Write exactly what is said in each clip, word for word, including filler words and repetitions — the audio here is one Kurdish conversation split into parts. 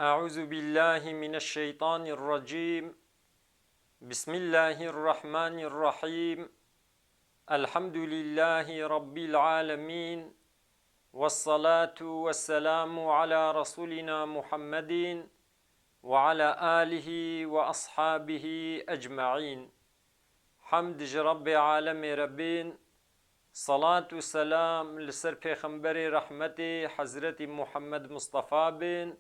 أعوذ بالله من الشيطان الرجيم. بسم الله الرحمن الرحيم. الحمد لله رب العالمين. والصلاة والسلام على رسولنا محمد وعلى آله وأصحابه أجمعين. Hemd ji Rebbê alemê re bên, salat û selam li ser Pêxemberê rehmetê Hezretî Muhammed Mistefa bên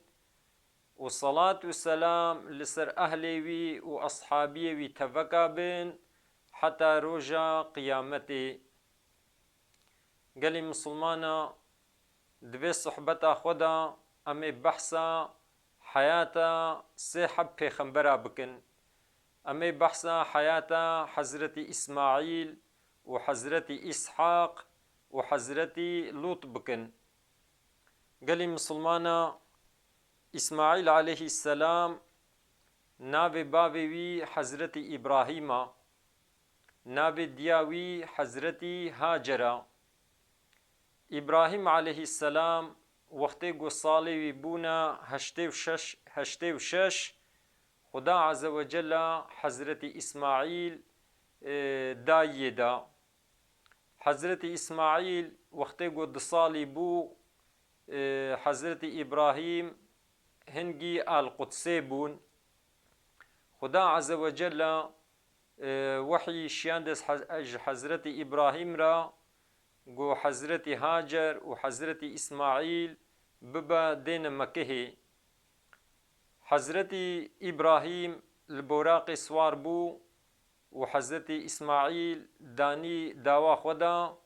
û salat û selam li ser ehlê wî û eshabiyê wî teveka bên heta roja qiyametê. Gelî misilmana, di vê sohbeta xwe de em ê behsa heyata sê heb pêxembera bikin. Em ê behsa heyata Hezretî Îsmaîl û Hezretî Îshaq û Hezretî Lût bikin. Gelî misilmana, Îsmaîl aleyhisselam navê bavê wî Hezretî Îbrahîm a. Navê diya wî Hezretî Hacer a. Îbrahîm aleyhisselam wextê ku salê wî bûna heştê û şeş, heştê û şeş, Xuda Azze ve Cella Hezretî Îsmaîl, e, dayiyê da. Hezretî Îsmaîl wextê ku du salî bû, e, Hezretî Îbrahîm hingî Al-Qudsê bûn. Xuda Azze ve Cella, e, wehyî şiyandez hez-, ji Hezretî Îbrahîm re ku Hezretî Hacer û Hezretî Îsmaîl bibe dêne Mekehê. Hezretî Îbrahîm li boraqê siwar bû û Hezretî Îsmaîl danî dawa xwe da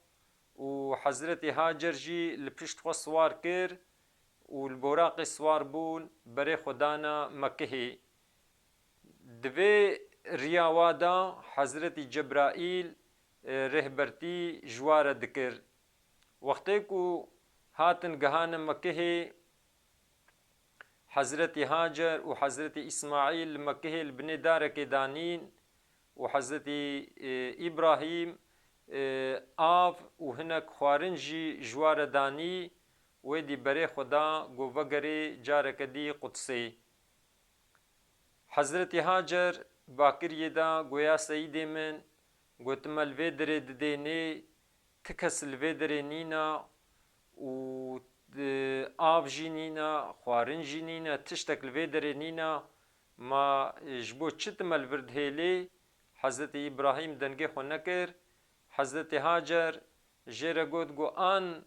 û Hezretî Hacer jî li pişt xwe siwar kir û li boraqê siwar bûn berê xwe dana Mekehê. Di vê riya wa de Hezretî Cebraîl, e, rêhbertî ji wa re dikir. Wextê ku hatin gihane Mekehê, Hezretî Hacer û Hezretî Îsmaîl li Mekehê li binê darekê danîn û Hezretî, e, Îbrahîm, e, av û hinek xwarin jî ji wa re danî, wê dî berê xwe da ku vegerê careke dî Qudsê. Hezretî Hacer bakiriyê da, goya seyîdê min, got, me li vê derê didênê, ti kes li vê derê nîna û, e, av jî nîna, xwarin jî nîne, tiştek li vê derê nîna, ma, e, ji bo çi tu me li vir dihêlê? Hezretî Îbrahîm dengê xwe nekir. Hezretî Hacer jê re got, got, an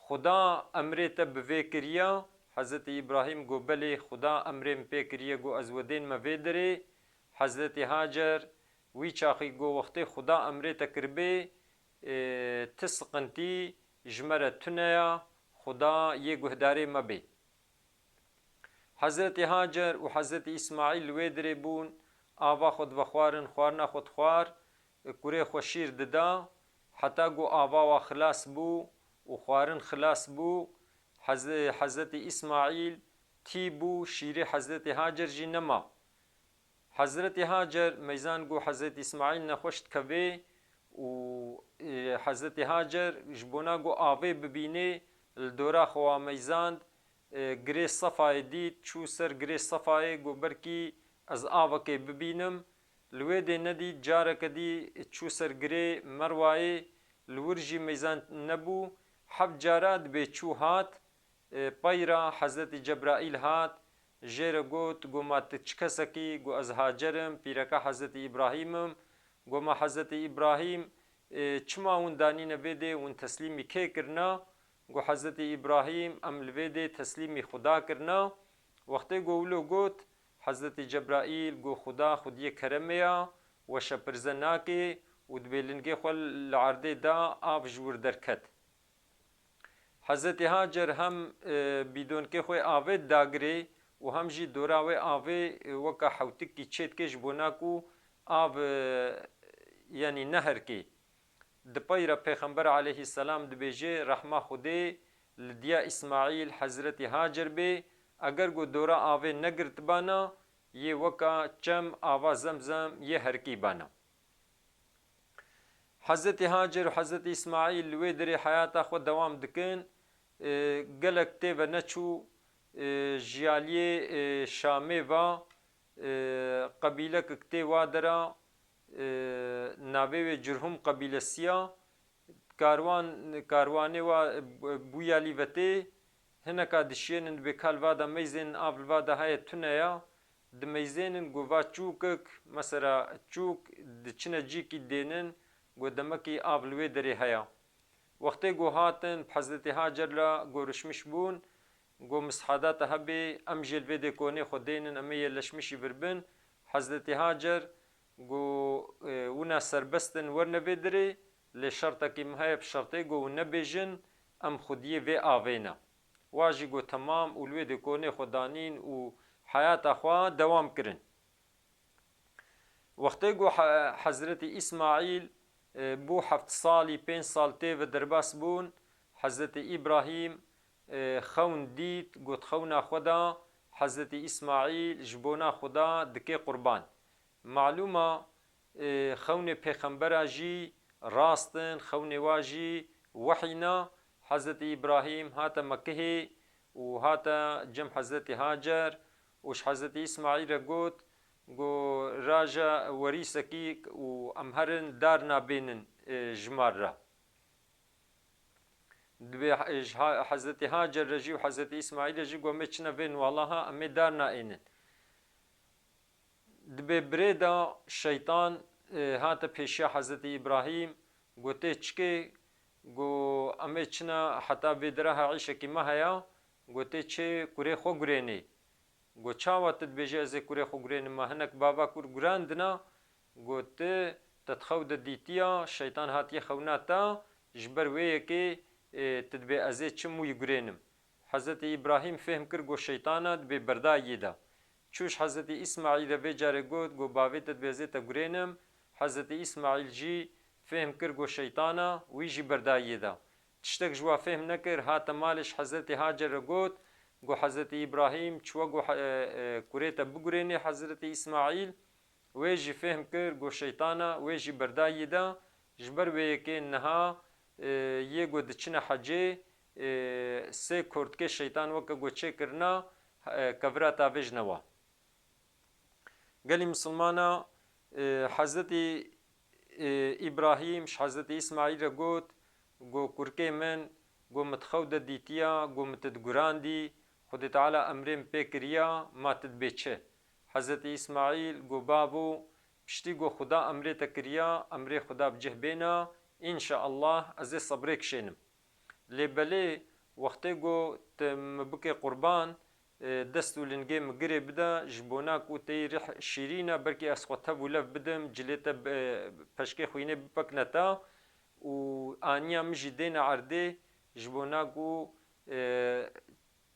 Xuda emrê te bi vê kiriya? Hezretî Îbrahîm got, belê, Xuda emrê min pê kiriye, got, ez we dênme vê derê. Hezretî Hacer wî çaxî got, wextê Xuda emrê te kiribê, e, ti siqintî ji me re tune ya, Xuda yê guhdarê me bê. Hezretî Hacer û Hezretî Îsmaîl li wê dirê bûn, ava xwe divexwarin, xwarina xwe dixwar, kurê xwe şîr dida, heta ku ava wa xilas bû û xwarin xilas bû, Heze-, Hezretî Îsmaîl tî bû, şîrê Hezretî Hacer jî nema. Hezretî Hacer meyzan ku Hezretî Îsmaîl nexweş dikevê û, e, Hezretî Hacer ji bona ku avê bibînê, li dora xwe wa meyzand, e, girê Sefayê dît, çû ser girê Sefayê, got, belkî ez avekê bibînim. Li wê dê nedît, careke dî çû ser girê Merwayê, li wir jî meyzand nebû. Heft cara dibê çû hat, e, peyra Hezretî Cebraîl hat, jê re got, got, ma tu çi kesekî? Got, ez Hacer im, pîreka Hezretî Îbrahîm im. Got, ma Hezretî Îbrahîm, e, çima hûn danîne vê dê, hûn teslîmî kê kirina? Got, Hezretî Îbrahîm, em li vê dê teslîmî Xuda kirina. Wextê got wilo got, Hezretî Cebraîl got, Xuda xwediyê keremê ya, weşepirze nake û dibê lingê xwe li erdê da, av ji wir derket. Hezretî Hacer hem, e, bîdonkê xwe avê dagirê û hem jî dora wê avê, e, weka hewtikî çêdikê ji bona ku av, e, yanî neherkê. Di pey re Pêxember aleyhisselam dibêje, rehma Xwedê li diya Îsmaîl Hezretî Hacer bê, eger ku dora avê negirtibana, yê weka çem ava Zemzem yê herkîbana. Hezretî Hacer û Hezretî Îsmaîl li wê derê heyata xwe dewam dikin. E, gelek tê ve neçû, e, ji aliyê, e, Şamê ve, e, qebîlekek tê wa dera, e, navê wê Curhum qebîlesiya. Karwan, karwanê wa, e, bûya lî ve tê, hineka dişiyênin dibê ka li va de meyzên av li va de heye tune ya, dimeyzênin ku va çûkek, mesela çûk diçine cîkî dênin, ku demekî av li wê derê heya. Wextê ku hatin bi Hezretî Hacer re gorişmiş bûn, ku mishada te hebê, em jê li vê dêkonê xwe dênin, em ê yê leşmişî vir bin. Hezretî Hacer ku, e, wina serbest in, werne vê dirê, lê şertekî min heye, bi şertê ku hûn nebêjin, em xwediyê vê avê ne. Wa jî got, temam, û li wê dêkonê xwe danîn û heyata xwe dewam kirin. Wextê ku He-, Hezretî Îsmaîl, e, bû heft salî, pênc sal tê ve derbas bûn, Hezretî Îbrahîm, e, xewn dît, got, xewna xwe da, Hezretî Îsmaîl ji bona Xuda dike qurban. Malûm a, e, xewnê pêxembera jî rast in, xewnê wa jî wehî na. Hezretî Îbrahîm hate Mekihê û hate cem Hezretî Hacer û ji Hezretî Îsmaîl re got, got, raje werîsekî û em herin darna bênin, e, ji mar re. Dibê he-, ji ha-, Hezretî Hacer re jî û Hezretî Îsmaîl re jî got, em ê çine vê nuwala ha, em ê darna ênin. Dibê birê de şeytan, e, hate pêşiya Hezretî Îbrahîm, gotê, çikê, go, em ê çine heta vê dira ha îşekî me heya, gotê, çê kurê xwe gurênê. Got, çawa tu dibêjî ez ê kurê xwe gurênim? Ma hinek bava kur gurandina? Got, tu, te di xew de dîtiya, şeytan hatiye xewna te, ji ber wê yekê, ê, tu dibê ez ê çim wî gurênim. Hezretî Îbrahîm fêhm kir, got, şeytan e, dibê berdayê de. Çû ji Hezretî Îsmaîl re vê carê got, got, bavê te dibê ez ê te gurênim. Hezretî Îsmaîl jî fêhm kir, got, şeytan e, wî jî berdayê de. Tiştek ji wa fêhm nekir, hate malê ji Hezretî Hacer re got, got, Hezretî Îbrahîm, çi we got, e, e, kurê te bigurênê Hezretî Îsmaîl, wê jî fêhm kir, got, şeytan e, wê jî berdayê de, ji ber wê yekê niha, e, yê got diçine hecê, e, sê kortikê şeytan weke got çêkirina, e, kevira tavêjine wa. Gelî misilmana, e, Hezretî, e, Îbrahîm ji Hezretî Îsmaîl re got, got, kurkê min, got, min di xew de dîtiya, got, min tu digurandî, Xwedê Teala emrê min pê kiriya, ma tu dibê çi? Hezretî Îsmaîl got, bavo, piştî got Xuda emrê te kiriya, emrê Xuda bi cih bêna, înşeallah ez ê sebrê kişênim. Lê belê wextê got tu min bike qurban, e, dest û lingê min girê bide, ji bona ku tê rih şîrîn e, belkî ez xwe tev û lev bidim, cilê te bi, peşkê xwînê bipekine te û aniya min jî dêne erdê, ji bona ku, e,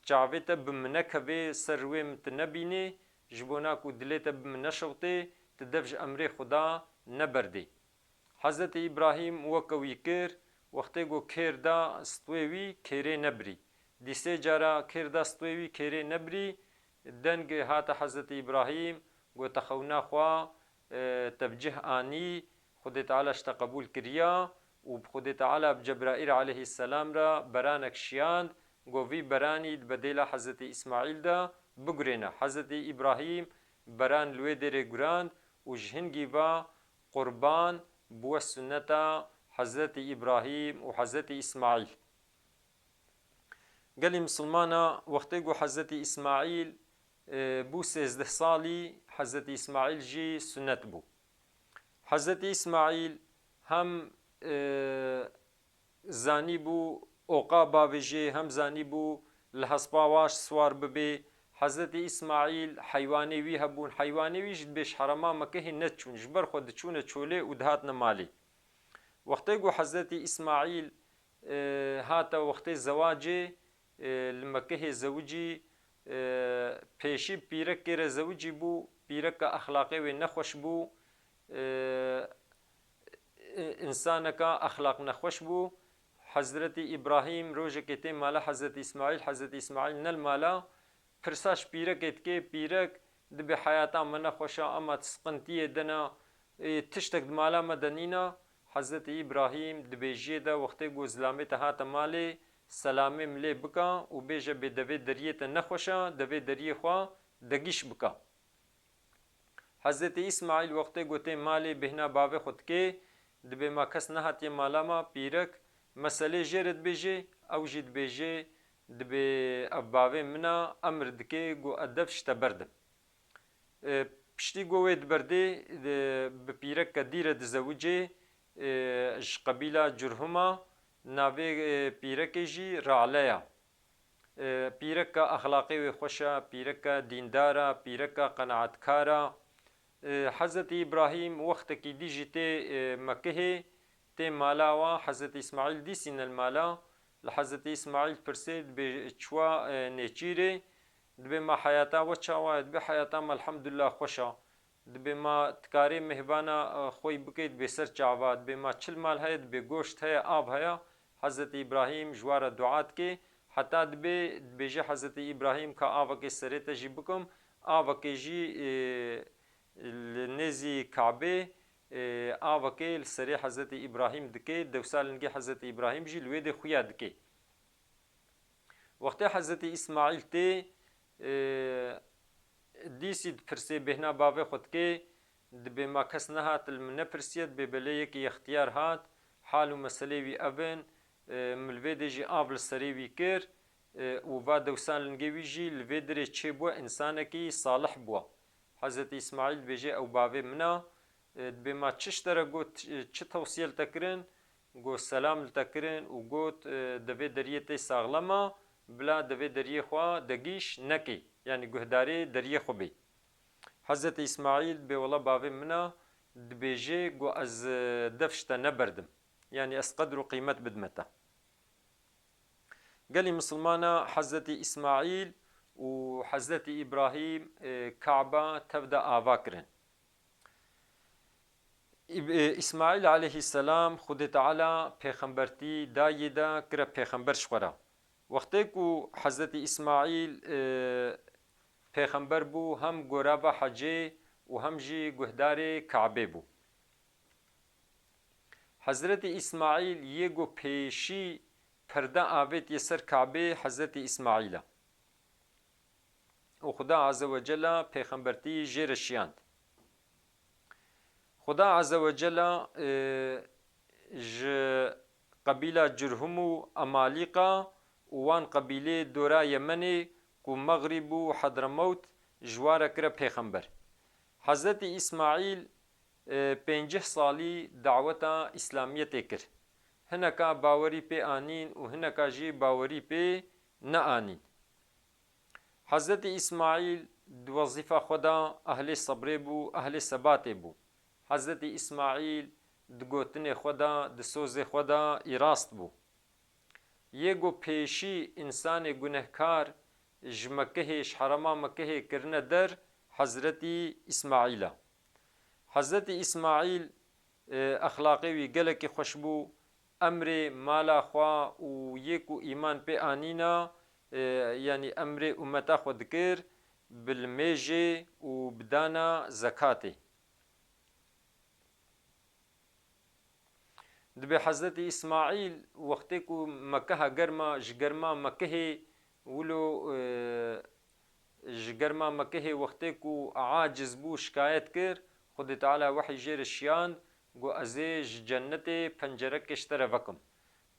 çavê te bi min nekevê, ser rûyê min tu nebînê, ji bona ku dilê te bi min neşewtê, tu dev ji emrê Xuda neberdê. Hezretî Îbrahîm weke wî kir, wextê ku kêr da stwê wî, kêrê nebirî. Dîsê cara kêr da stwê wî, kêrê nebirî. Deng hate Hezretî Îbrahîm, got, te xewna xwe, e, te bi cih anî, Xwedê Teala ji te qebûl kiriya û bi Xwedê Teala bi Cebraîl aleyhisselam re beranek şiyand, got, vî beranî di bedêla Hezretî Îsmaîl de bigurêne. Hezretî Îbrahîm beran li wê dêrê gurand û ji hingî ve qurban bûwe sunneta Hezretî Îbrahîm û Hezretî Îsmaîl. Gelî misilmana, wextê ku Hezretî Îsmaîl, e, bû sêzdeh salî, Hezretî Îsmaîl jî sunnet bû. Hezretî Îsmaîl hem, e, zanîbû oqa bavêjê, hem zanîbû li hespa wa siwar bibê. Hezretî Îsmaîl heywanê wî hebûn, heywanê wî jî dibê ji herema Mekehê nediçûn, ji ber xwe diçûne çolê û dihatine malê. Wextê ku Hezretî Îsmaîl, e, hate wextê zewacê, e, li Mekehê zewicî, e, pêşî pîrekê re zewicî bû, pîreka exlaqê wê nexweş bû, e, e, însaneka exlaq nexweş bû. Hezretî Îbrahîm rojekê tê mala Hezretî Îsmaîl, Hezretî Îsmaîl ne li mala, pirsa ji pîrekê dike, pîrek, dibê heyata me nexweş a, ema tu siqintiyê de ne, ê, tiştek di mala me de nîne. Hezretî Îbrahîm di bêjiyê de wextê ku zilamê te hate malê, selamê min lê bika û bêje bê devê deriyê te nexweş e, devê deriyê xwe degîş bika. Hezretî Îsmaîl wextê ku tê malê bêhna bavê xwe dikê, dibê ma kes nehatiye mala me, pîrek, meselê jê re dibêjê, ew jî dibêjê, dibê ev bavê min e, emr dikê ku ez dev ji te berdim. E, piştî ku wê diberdê, di, bi pîreke dî re dizewicê, e, ji qebîla Curhum a, navê, e, pîrekê jî Rale ya. E, pîreka exlaqê wê xweş e, pîreka dîndar e, pîreka qenaetkar e. E, Hezretî Îbrahîm wextekî dî jî tê, e, Mekihê, tê mala wa, Hezretî Îsmaîl dîsîne li mala, li Hezretî Îsmaîl pirsê, dibê çiwa, e, nêçîrê, dibê ma heyata we çawa ye, dibê heyata me elhamdulillah xweş e. Dibê ma dikarê mêhvana, e, xwe yî bikê, dibê ser çava, dibê ma çi li mal heye, dibê goşt heye, av heye. Hezretî Îbrahîm ji wa re dua dike. Heta dibê, dibêje Hezretî Îbrahîm ka avekê serê te jî bikim, avekê jî, e, li nêzî Kabê, e, avekê li serê Hezretî Îbrahîm dike, dewsa lingê Hezretî Îbrahîm jî li wê dê xuya dike. Wextê Hezretî Îsmaîl tê, e, dîsî dipirsê bêhna bavê xwe dikê, dibê ma kes nehat li min nepirsiye, dibê belê yekî yextiyar hat, hal û meselê wî ev in, e, min li vê dê jî av li serê wî kir, e, û va dewsa lingê wî jî li vê dirê çêbû, însanekî salih bû. Hezretî Îsmaîl dibêje ew bavê min a, e, dibê ma çi ji te re got, çi tewsiye li te kirin? Got, selam li te kirin û got, e, devê deriyê te saxlem a, bila devê deriyê xwe degîş nekê, yanî guhdarê deriyê xwe bê. Hezretî Îsmaîl dibê wela bavê min a, dibêje, got, ez, e, dev ji te neberdim. Yanî ez qedr û qîmet bidime te. Gelî misilmana Hezretî Îsmaîl û Hezretî Îbrahîm, e, Kaba tev de ava kirin. Îb-, e, Îsmaîl aleyhisselam Xwedê Teala pêxembertî dayê de kire pêxember ji xwe re. Wextê ku Hezretî Îsmaîl, e, pêxember bû, hem gorava hecê û hem jî guhdarê Kabê bû. Hezretî Îsmaîl yê ku pêşî perde avêtiye ser Kabê Hezretî Îsmaîl e. Û Xuda Azze ve Cella pêxembertî jê re şiyand. Xuda Azze ve Cella, e, ji qebîla Curhum û Emalîqa û wan qebîlê dora Yemenê ku Mexrîb û Hedremewt ji wa re kire pêxember. Hezretî Îsmaîl, e, pêncî salî daweta Îslamiyetê kir. Hineka bawerî pê anîn û hineka jî bawerî pê neanîn. Hezretî Îsmaîl di wezîfa xwe de ehlê sebrê bû, ehlê sebatê bû. Hezretî Îsmaîl di gotinê xwe de, di sozê xwe de îrast bû. Yê ku pêşî însanê gunehkar ji Mekihê, ji herema Mekihê kirine der, Hezretî Îsmaîl e. Hezretî Îsmaîl, e, exlaqê wî gelekî xweş bû, emrê mala xwe û yê ku îman pê anîna, e, yanî emrê ummeta xwe dikir, bi limêjê û bi dana zekatê. Dibê Hezretî Îsmaîl wextê ku Mekeha germa, ji germa Mekihê wilo, e, ji germa Mekihê wextê ku aciz bû, şikayet kir, Xwedê Teala wehî jê re şiyand, got, ez ê ji cennetê pencerekê ji te re vekim.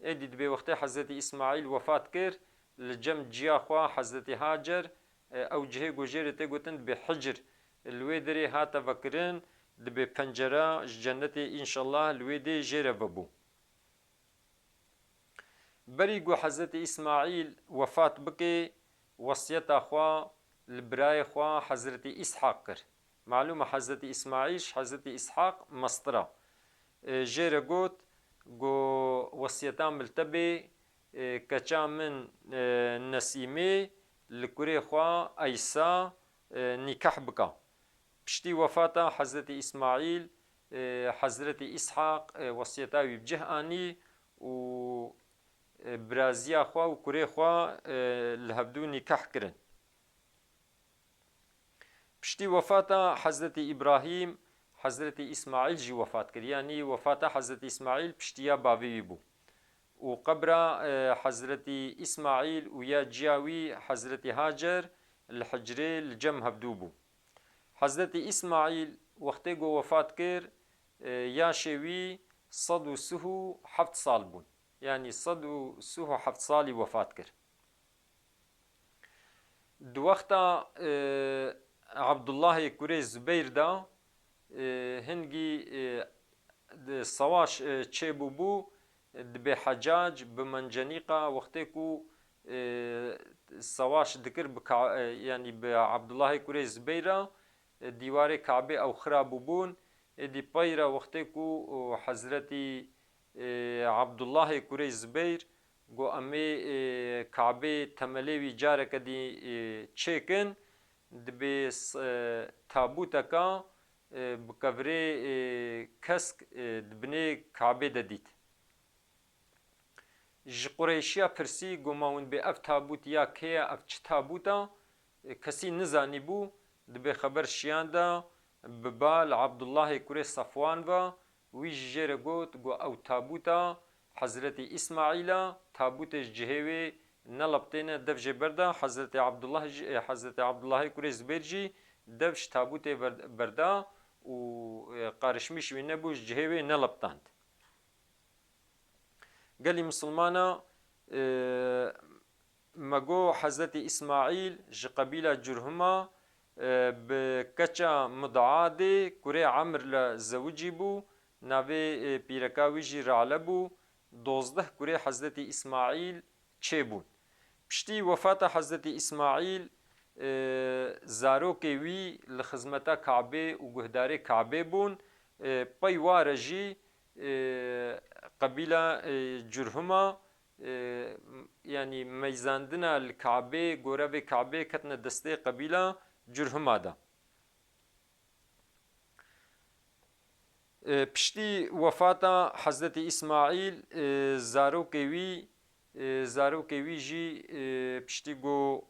Êdî dibê wextê Hezretî Îsmaîl wefat kir, li cem ciya xwe Hezretî Hacer, e, ew cihê ku jê re tê gotin dibê Hicr, li wê derê hate vekirin, dibê pencera ji cennetê înşallah li wê dê jê re vebû. Berî ku Hezretî Îsmaîl wefat bike, wesiyeta xwe li birayê xwe Hezretî Îshaq kir. Malûm e Hezretî Îsmaîl ji Hezretî Îshaq mestir e. E, jê re got, got, wesiyeta min li te bê, e, keça min, e, Nesîmê li kurê xwe Eysa, e, nîkeh bika. Piştî wefata Hezretî Îsmaîl, e, Hezretî Îshaq, e, wesiyeta wî bi cih anî û, e, biraziya xwe û kurê xwe, e, li hevdû nîkeh kirin. Piştî wefata Hezretî Îbrahîm, Hezretî Îsmaîl jî wefat kir. Yanî wefata Hezretî Îsmaîl piştiya bavê wî bû. û qebra, e, Hezretî Îsmaîl û ya ciya wî Hezretî Hacer li hicrê li cem hevdû bû. Hezretî Îsmaîl wextê ku wefat kir, e, yaşê wî sed û sih û heft sal bûn. Yanî sed û sih û heft salî wefat kir. Di wexta, e, Abdullahê kurê Zubeyr de, e, hingî, e, di sewaş, e, çêbûbû, dibê Hecac bi mencenîqa wextê ku, e, sewaş dikir bi Ka-, e, yanî bi Abdullahê kurê Zubeyr re, e, dîwarê Kabê ew xira bûbûn. Êdî pey re wextê ku, o, Hezretî, e, Abdullahê kurê Zubeyr got, "Em ê, e, Kabê temelê wî careke dî, e, çêkin." Dibê s-, e, tabûteka, e, bi kevirê, e, kesk, e, di binê Kabê de dît. Ji Qureyşiya pirsî, got, "Ma hûn bê ev tabût ya kê ye, ev çi tabût e?" E, kesî nizanîbû, dibê xeber şiyanda bi bal Abdullahê kurê Safwan ve, wî jî jê re got, got, "Ew tabûta Hezretî Îsmaîl e, tabûtê ji cihê wê neleptêne, dev jê berda." Hezretî Abdullah jî, e, Hezretî Abdullahê kurê Zubeyr jî dev ji tabûtê ber-, berda û, e, qarişmîş wî nebû, ji cihê wê neleptand. Gelî misilmana, e, me got Hezretî Îsmaîl ji qebîla Curhuma, e, bi keça Mudadê kurê Emr le zewicî bû, navê, e, pîreka wî jî Rale bû, dozdeh kurê Hezretî Îsmaîl çêbûn. Piştî wefata Hezretî Îsmaîl, e, zarokê wî li xizmeta Kabê û guhdarê Kabê bûn. E, pey wa re jî, e, qebîla, e, Curhuma, e, yanî meyzandina li Kabê, gorevê Kabê ketine destê qebîla Curhuma de. E, piştî wefata Hezretî Îsmaîl, e, zarokê wî, e, zarokê wî jî, e, piştî ku,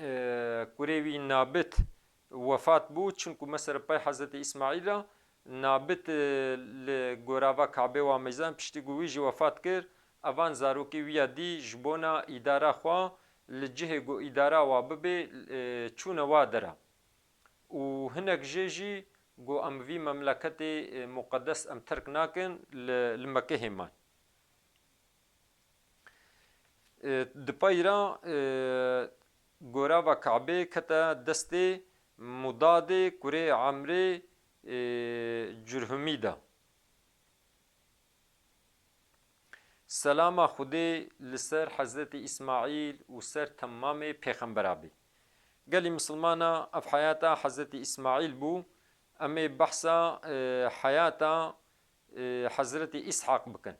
e, kurê wî Nabit wefat bû, çunku mesela pey Hezretî Îsmaîl re Nabit, e, li gorava Kabê wa meyzan, piştî ku wî jî wefat kir, evan zarokê wî ya dî ji bona îdara xwe li cihê ku îdara wa bibê, e, çûne wa dera. Û hinek jê jî got, "Em vî memleketê, e, muqedes em terk nakin, li, li Mekehê man." E, di pey re, e, gorava Kabê kete destê Mudadê kurê Emrê, e, Curhumî de. Selama Xwedê li ser Hezretî Îsmaîl û ser temamê pêxembera bê. Gelî misilmana, ev heyata Hezretî Îsmaîl bû. Em ê behsa, e, heyata, e, Hezretî Îshaq bikin.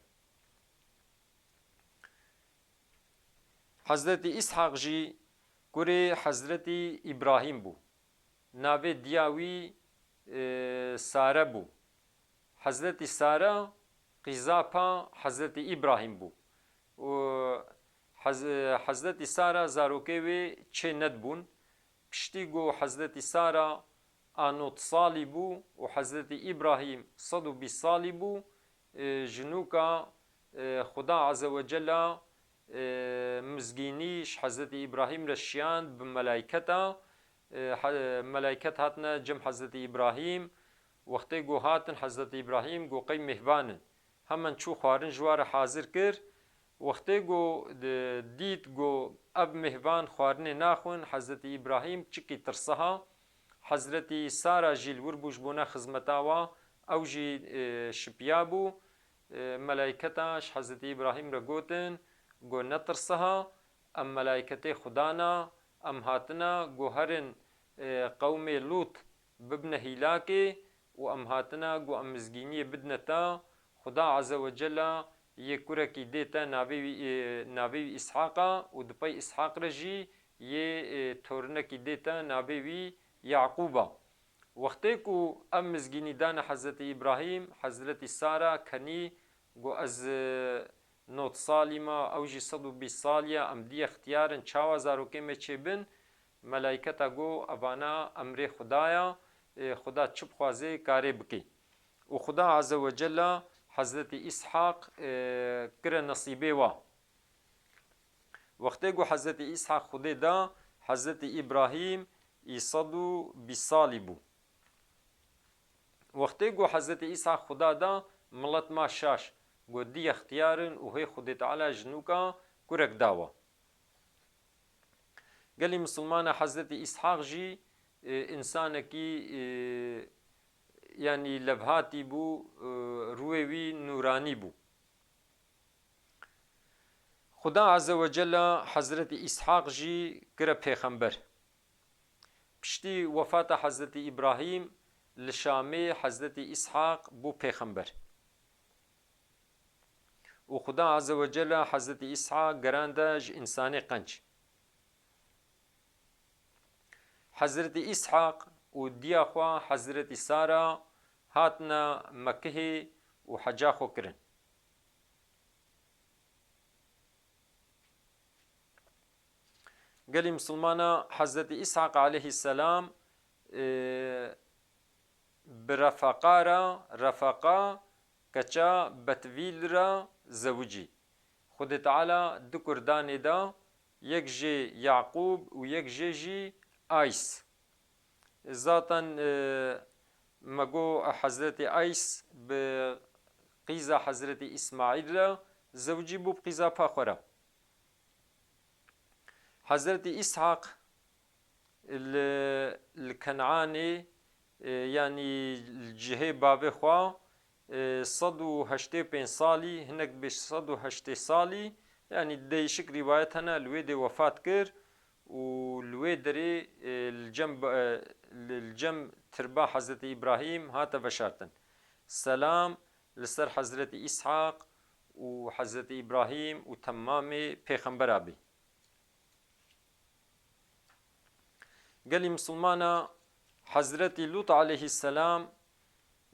Hezretî Îshaq jî kurê Hezretî Îbrahîm bû. Navê diya wî, e, Sare bû. Hezretî Sare qîzapa Hezretî Îbrahîm bû. Û Hez-, Hezretî Sare zarokê wê çê nedibûn. Piştî ku Hezretî Sara a nod salî bû û Hezretî Îbrahîm sed û bîst salî bû, e, ji nûka, e, Xuda Azze ve Cella, e, mizgînî ji Hezretî Îbrahîm re şiyand bi melayketa, e, he-, melayket hatine cem Hezretî Îbrahîm. Wextê ku hatin Hezretî Îbrahîm got, "Qey mêhvan in." Hemen çû xwarin ji wa re hazir kir. Wextê ku di-, dît ku ev mêhvan xwarinê naxwin, Hezretî Îbrahîm çikî tirsiha. Hezretî Sara jî li wir bû ji bona xizmeta wa, ew jî, e, şipiya bû. E, melayketa ji Hezretî Îbrahîm re gotin, got, "Netirsiha, em melayketê Xuda na, em hatina, got, herin, e, qewmê Lût bibne hîlakê û em hatina, got, em mizgîniyê bidine te, Xuda Azze ve Cella yê kurekî dê te navê wî, e, navê wî Îshaq a û di pey Îshaq re jî yê, e, torinekî dê te navê wî Yaqûb a." Wextê ku ev mizgînî dane Hezretî Îbrahîm, Hezretî Sara kenî got, "Ez, e, nod salî me, ew jî sed û bîst salî ye, em dî extiyar in, çawa zarokê me çêbin?" Melayketa got, "Evana emrê Xuda ya, e, Xuda çi bixwaze karê bike." Û Xuda Azze ve Cella Hezretî Îshaq, e, kire nesîbê wa. Wextê ku Hezretî Îshaq Xwedê da, Hezretî Îbrahîm î sed û bîst salî bû. Wextê ku Hezretî Îshaq Xuda da, milet ma şaş, got, di yextiyar in û hê Xwedê Teala ji nûka kurek dawa. Gelî misilmana Hezretî Îshaq jî, e, însanekî, e, yanî levhatî bû, e, rûyê wî nûranî bû. Xuda Azze ve Cella Hezretî Îshaq jî kire pêxember. Piştî wefata Hezretî Îbrahîm, li Şamê Hezretî Îshaq bû pêxember. Û Xuda Azze ve Cella Hezretî Îshaq gerande ji însanê qenc. Hezretî Îshaq û diya xwe Hezretî Sara hatine Mekihê û heca xwe kirin. Gelî misilmana Hezretî Îshaq aleyhisselam, e, bi Refeqa re, Refeqa keça Betwîl re zewicî. Xwedê Teala du kurdanê da, yek jê Yaqûb û yek jê jî Ays. Zaten, e, me got Hezretî Ays bi qîza Hezretî Îsmaîl re zewicî bû, bi qîza pa xwe re. Hezretî Îshaq li, li Kenanê, e, yanî li cihê bavê xwe, e, sed û heştê pênc salî, hinek bê sed û heştê salî, yanî değişik rîwayet hene, li wê dê wefat kir û li wê derê, e, li cem, e, li, li cem tirba Hezretî Îbrahîm hate veşartin. Selam li ser Hezretî Îshaq û Hezretî Îbrahîm û temamê pêxembera bî. Gelî misilmana Hezretî Lût aleyhisselam,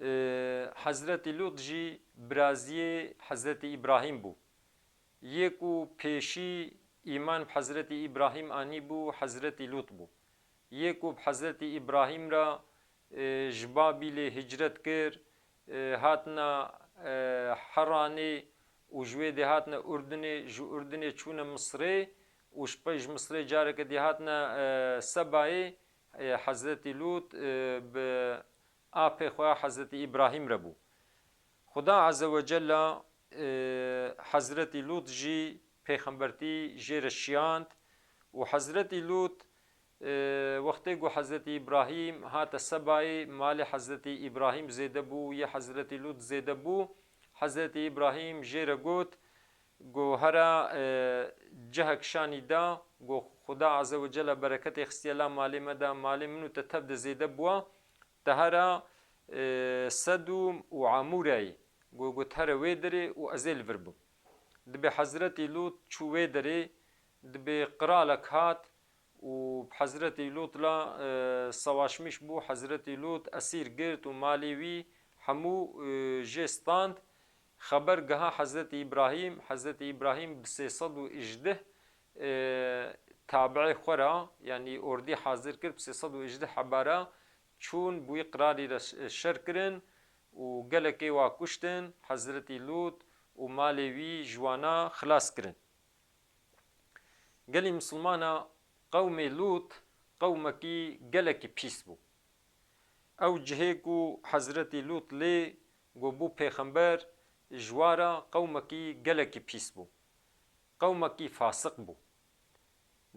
e, Hezretî Lût jî biraziyê Hezretî Îbrahîm bû. Yê ku pêşî îman bi Hezretî Îbrahîm anîbû, Hezretî Lût bû. Yê ku bi Hezretî Îbrahîm re, e, ji Babîlê hicret kir, e, hatina, e, Heranê û ji wê dê hatine Urdinê, ji Urdinê çûne Misirê û ji pey ji Misirê careke dê hatine, e, Sebayê, e, Hezretî Lût, e, bi apê xwe Hezretî Îbrahîm re bû. Xuda Azze ve Cella, e, Hezretî Lût jî pêxembertî jê re şiyand û Hezretî Lût, e, wextê ku Hezretî Îbrahîm hate Sebayê, malê Hezretî Îbrahîm zêde bû, yê Hezretî Lût zêde bû, Hezretî Îbrahîm jê re got, go hera, e, cihek şanî da, go Xuda Azze ve Cella bereketê xistiye la malê me de, malê min û te tev de zêde bûa, te hera, e, Sedûm û Amûreyê, go, go te here wê derê û ez ê li vir bim. Dibê Hezretî Lût çû wê derê, dibê qiralek hat û bi Hezretî Lût la, e, savaşmiş bû, Hezretî Lût esîr girt û malê wî hemû, e, jê stand. Xeber giha Hezretî Îbrahîm, Hezretî Îbrahîm bi sê sed û ijdeh, e, tabiê xwe re, yanî ordî hazir kir, bi sê sed û ijdeh hebara çûn, bi wî qiralî re ş-, şer kirin û gelekê wa kuştin, Hezretî Lût û malê wî ji wana xilas kirin. Gelî misilmana qewmê Lût qewmekî gelekî pîs bû. Ew cihê ku Hezretî Lût lê ku bû pêxember, ji wa re qewmekî gelekî pîs bû. Qewmekî fasiq bû.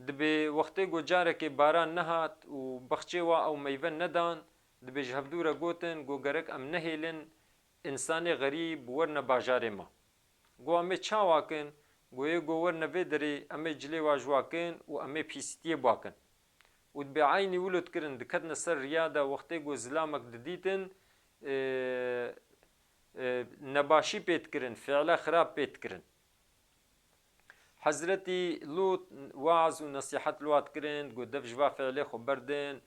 Dibê wextê ku carekê baran nehat û bexçê wa ew meyve nedan, dibê ji hevdû re gotin ku gerek em nehêlin, însanê xerîb werine bajarê me. Go em ê çawa kin? Go yê go werine vê derê, em ê cilê wa ji wa kin û em ê pîsîtiyê bi wa kin. Û dibê eynî wilo dikirin, diketine ser riya de, wextê go zilamek didîtin, e, e, nebaşî pê dikirin, fiîla xirab pê dikirin. Hezretî Lût weaz û nesîhet li wa dikirin, go dev ji va fiîlê xwe berdin,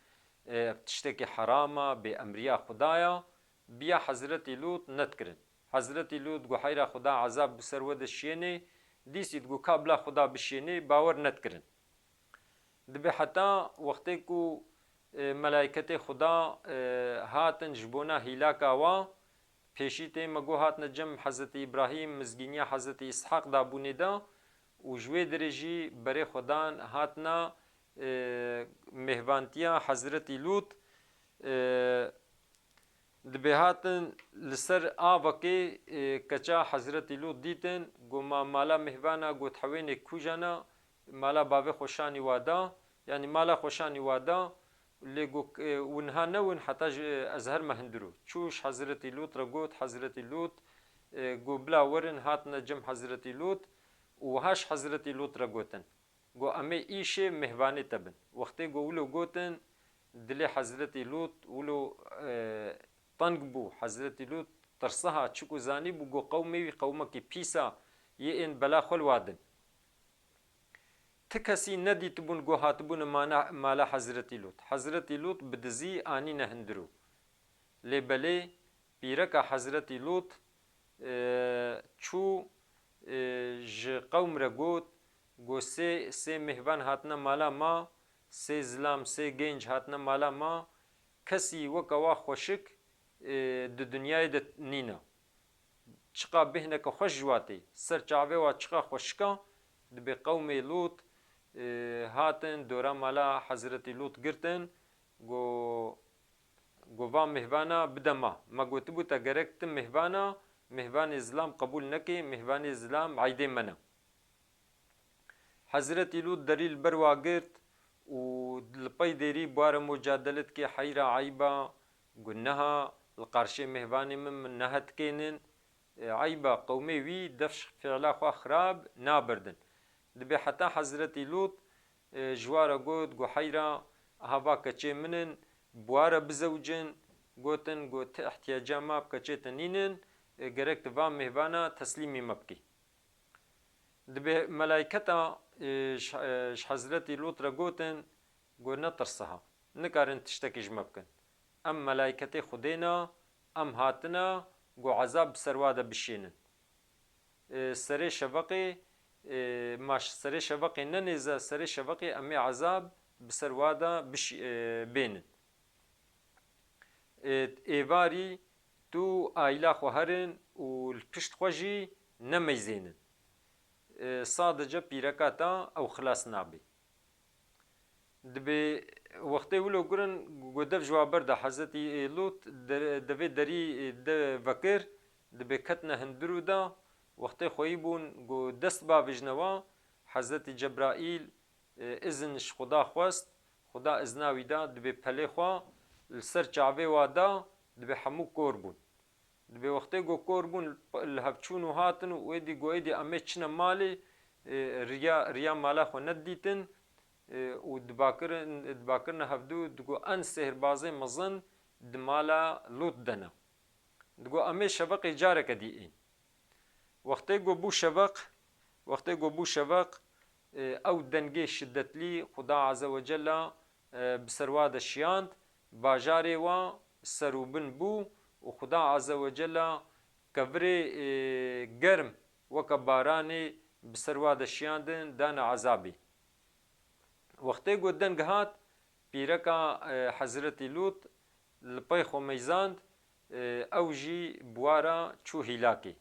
e, tiştekî heram e, bêemriya Xuda ye. Biya Hezretî Lût nedikirin. Hezretî Lût got, heyra Xuda ezab bi ser we de şiyênê, dîsî digot, ka bila Xuda bişiyênê, bawer nedikirin. Dibê heta wextê ku, e, melayketê Xuda, e, hatin ji bona hîlaka wa, Pêşî tê me got hatine cem Hezretî Îbrahîm, mizgîniya Hezretî Îshaq dabûnê de û ji wê derê jî berê xwe dan hatine, e, mêhvantiya Hezretî Lût. E, dibê hatin li ser avekê, e, keça Hezretî Lût dîtin, got, "Ma mala mêhvana got hewênê kûjana, mala bavê xwe şanî wa da, yanî mala xwe şanî wa da." Lê got, e, "Win ha ne win, heta ji ez herme hindiro." Çû ji Hezretî Lût re got, Hezretî Lût, e, got, "Bila werin." Hatine cem Hezretî Lût û wiha ji Hezretî Lût re gotin, got, "Em ê îşê mêhvanê te bin." Wextê got wilo gotin, dilê Hezretî Lût wilo, e, teng bû. Hezretî Lût tirsiha, çiku zanîbû got qewmê wî qewmekî pîsa, yê ên bela xwe li wa din. Ti kesî nedîtibûn ku hatibûne mana, mala Hezretî Lût. Hezretî Lût bi dizî anîne hindiro. Lê belê pîreka Hezretî Lût, e, çû, e, ji qewm re got, got, "Sê, sê mêhvan hatine mala ma, sê zilam, sê genc hatine mala ma, kesî weke wa xweşik, e, di dinyayê de nîne." Çiqa bêhneke xweş ji wa tê. Ser çavê wa çiqa xweşik a, dibê qewmê Lût, e, hatin dora mala Hezretî Lût girtin, got, got, "Va mêhvana bide ma. Me gotibû te gerek ti mêhvana, mêhvanê zilam qebûl nekê, mêhvanê zilam eydê me ne." Hezretî Lût derî li ber wa girt û li pey dêrî bi wa re mucadele dike, "Heyra eyba, guneha, li qarşê mêhvanê min, min nehetikênin." E, eyba qewmê wî dev ji fiila xwe xirab nabirdin. Dibê heta Hezretî Lût, e, ji wa re got, got, "Heyra, aha va keçê min in, bi wa re bizewicin." Gotin, got, "Ti ihtiyaca ma bi keçê te nînin, e, gerek tu va mêhvana teslîmî me bikî." Dibê melayketa, e, ji, e, ji Hezretî Lût re gotin, got, "Netirsiha, nikarin tiştekî ji me bikin. Em melayketê Xwedê ne, em hatine, got, ezab bi ser wa de bişênin." E, serê şeveqê, e, ma ş-, serê şeveqê ne nêze, serê şeveqê em ê ezab bi ser wa de biş-, e, bênin. Ê-, êvarî tu aîla xwe herin û li pişt xwe jî nemeyzênin. Ê, sadece pîreka te ew xilas nabe. Dibê wextê wilo gurin, got dev ji wa berda Hezretî Lût de-, devê derî de vekir, dibê ketine hundirû de, wextê xweyî bûn, got dest bavêjine wa, Hezretî Cebraîl, e, izin ji Xuda xwest, Xuda izna wî da, dibê pelê xwe li ser çavê wa da, dibê hemû kor bûn. Dibê wextê ku kor bûn, li hev çûn û hatin û êdî got, "Êdî em ê çine malê", e, riya, riya mala xwe nedîtin, e, û dibakirin, dibakirine hevdû, digot, "En sêhrbazê mezin di mala Lût de ne." Digot, "Em ê şeveqê careke dî ên." Wextê ku bû şeveq, wextê ku bû şeveq, e, ew dengê şiddetlî Xuda Azze ve Cella, e, bi ser wa de şiyand, bajarê wa ser û bin bû û Xuda Azze ve Cella kevirê, e, germ weke baranê bi ser wa de şiyandin, dane ezabê. Wextê ku deng hat, pîreka, e, Hezretî Lût li pey xwe meyzand, e, ew jî bi wa re çû hîlakê.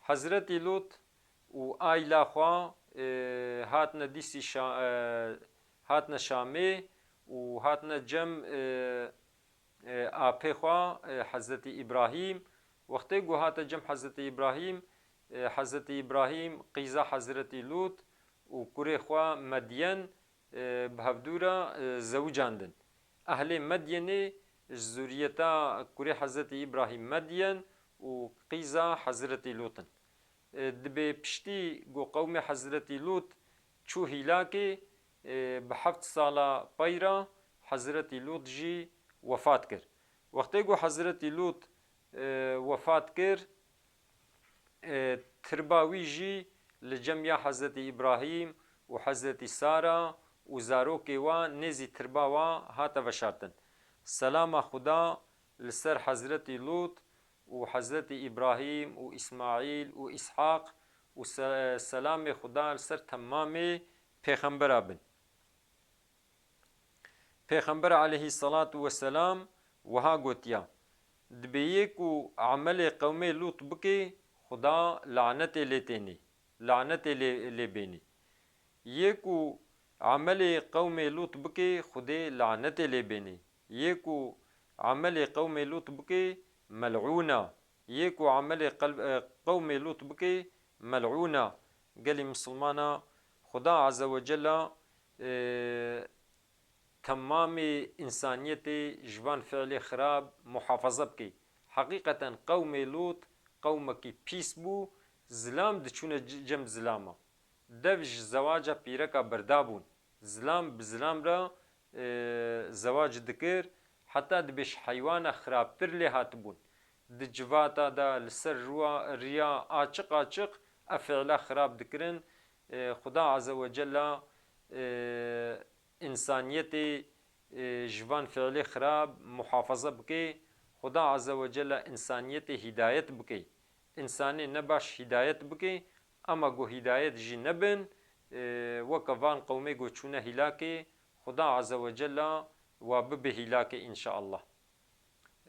Hezretî Lût û aîla xwe, e, hatine dîsî Şa-, e, hatine Şamê û hatine cem, e, e, apê xwe, e, Hezretî Îbrahîm. Wextê ku hate cem Hezretî Îbrahîm, e, Hezretî Îbrahîm qîza Hezretî Lût û kurê xwe Medyen, e, bi hevdû re, e, zewicandin. Ehlê Medyenê ji zuriyeta kurê Hezretî Îbrahîm Medyen û qîza Hezretî Lût in. E, dibê piştî ku qewmê Hezretî Lût çû hîlakê, e, bi heft sala pey re Hezretî Lût jî wefat kir. Wextê ku Hezretî Lût, e, wefat kir, e, tirba wî jî li cem ya Hezretî Îbrahîm û Hezretî Sara û zarokê wa nêzî tirba wa hate veşartin. Selama Xuda li ser Hezretî Lût û Hezretî Îbrahîm û Îsmaîl û Îshaq û se-, selamê Xuda li ser temamê pêxembera bin. Pêxember aleyhisselatu vesselam wiha gotiya, Dibê yê ku emelê qewmê Lût bikê, Xuda lanetê lê tênê, lanetê lê, lê bênê. Yê ku emelê qewmê Lût bikê, Xudê lanetê lê bênê. Yê ku emelê qewmê Lût bikê, mel'ûn a. Yê ku emelê qel-, e, qewmê Lût bikê, mel'ûn a. Gelî misilmana, Xuda Azze ve Cella, e, temamê însaniyetê ji van fiilê xirab muhafaza bike. Heqîqeten qewmê Lût qewmekî pîs bû, zilam diçûne c-, cem zilama. Dev ji zewaca pîreka berdabûn. Zilam bi zilam re, e, zewac dikir, heta dibê ji heywana xirabtir lê hatibûn. Di civata de, li ser rûa, riya açiq açiq ev fiila xirab dikirin. E, Xuda Azze ve Cella, e, însaniyetê, e, ji van fiilê xirab muhafaza bike. Xuda Azze ve Cella însaniyetê hîdayet bike. Însanê nebaş hîdayet bike, ama ku hîdayet jî nebin, e, weke van qewmê ku çûne hîlakê, Xuda Azze ve Cella wa bibe hîlakê înşaallah.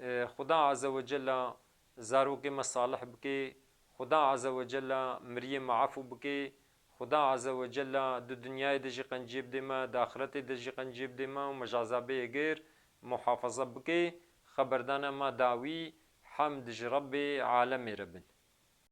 E, Xuda Azze ve Cella zarokê me salih bike, Xuda Azze ve Cella miriyê me efû bike, Xuda Azze ve Cella di dinyayê de jî qenciyê bidê me, di axiretê de jî qenciyê bidê me û me ji ezabê yê gêr muhafaza bike. Xeberdana me dawî, hemd ji Rebbê alemê re bin.